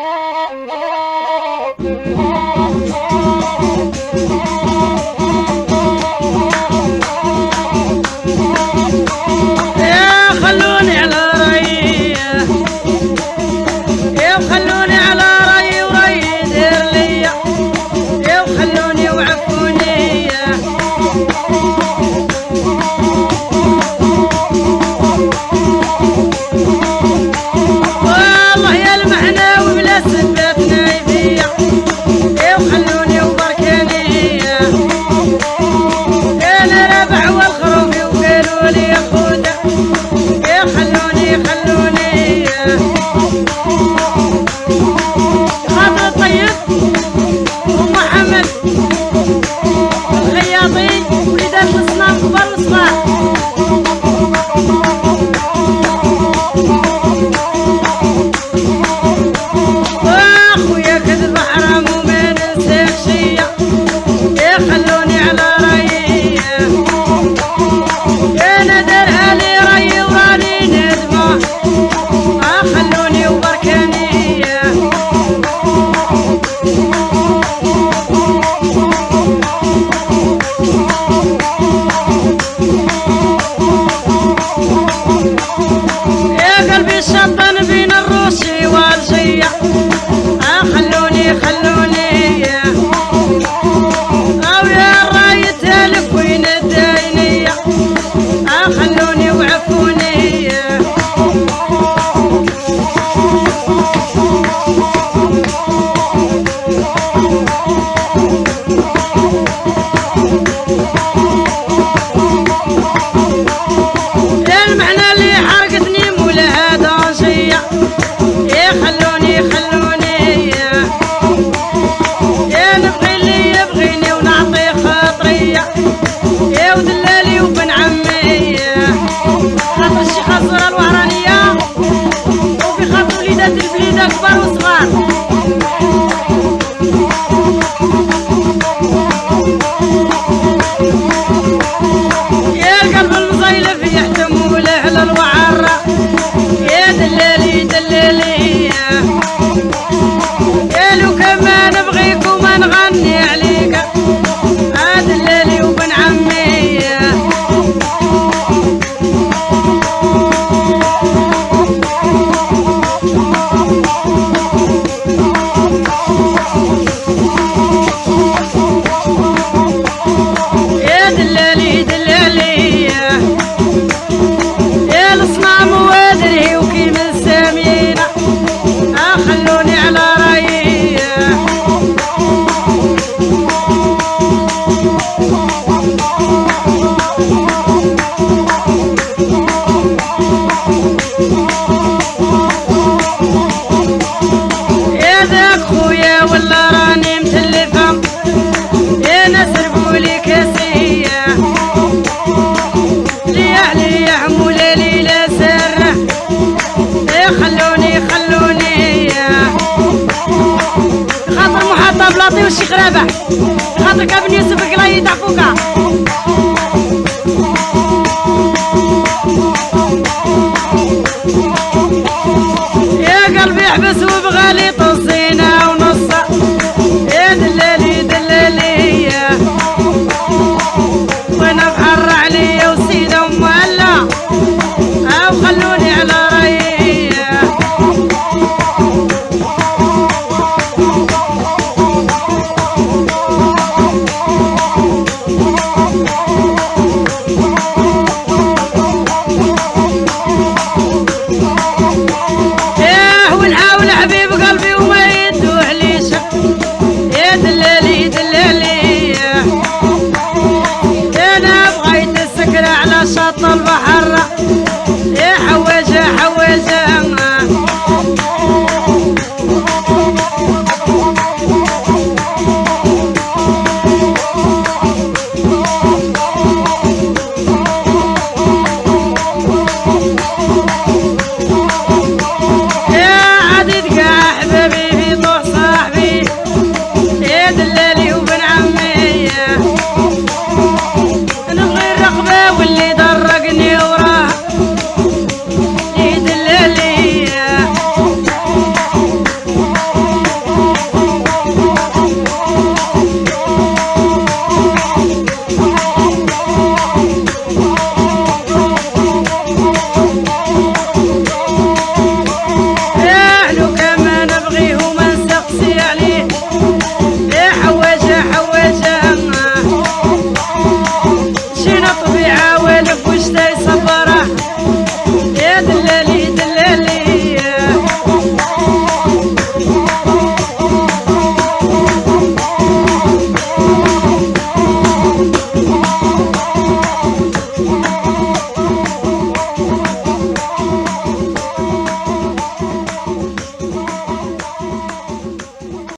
يا خلوني على رايي، يا خلوني على رايي ورايي دير ليا، يا خلوني وعفوني. والله يا المحناوي بلا سبات نايفية، يا خلوني وبركاني. انا رابع والخروف وقالوا لي يا خوتا، يا خلوني خلوني. خاطر الطيب ومحمد الخياطي وليدات الصنام كبار وصغار. اخويا كذب حرام وما ننساكش، يا خلوني على رايي. انا دارها لي رايي وراني ندمه، خلوني وبركاني. يا قلبي الشطن بين الروسي والجية، خلوني خلوني. او يا الراي تالف وين الداينية، خلوني وعفوني. المعنى اللي حرقتني مولاها دانجية، يا خلوني خلوني. يا نبغي اللي يبغيني ونعطي خاطرية، يا ودلالي وبن عمي. خاطر الشيخ الزهرة الوهرانية وفي خاطر وليدات البليدة كبار وصغار. يا القلب المزيلف يحتم وله للوعرة، يا دلالي دلالي. يا لو كما نبغيك وما نغني عليك، دلالي وبن عمي. يا دلالي دلالي. يا الصنام وادري وكي من سامينا، خلوني على رايي. يا ذاك خويا ولا راني متلفة، يا ناس ربولي كاسية. ليا ليا مولالي لا سره، يا خلوني خلوني. خاطر محطة بلاطي والشيخ رابح، خاطر كابن يوسف قلاي تاع فوقا. يا قلبي احبس وبغالي طزينة ونص، يا دلالي دلالي. وانا بحر عليا وسيدة ومهلا، او خلوني على رايي. ياه ونحاول حبيب قلبي وما يسالف وشتا.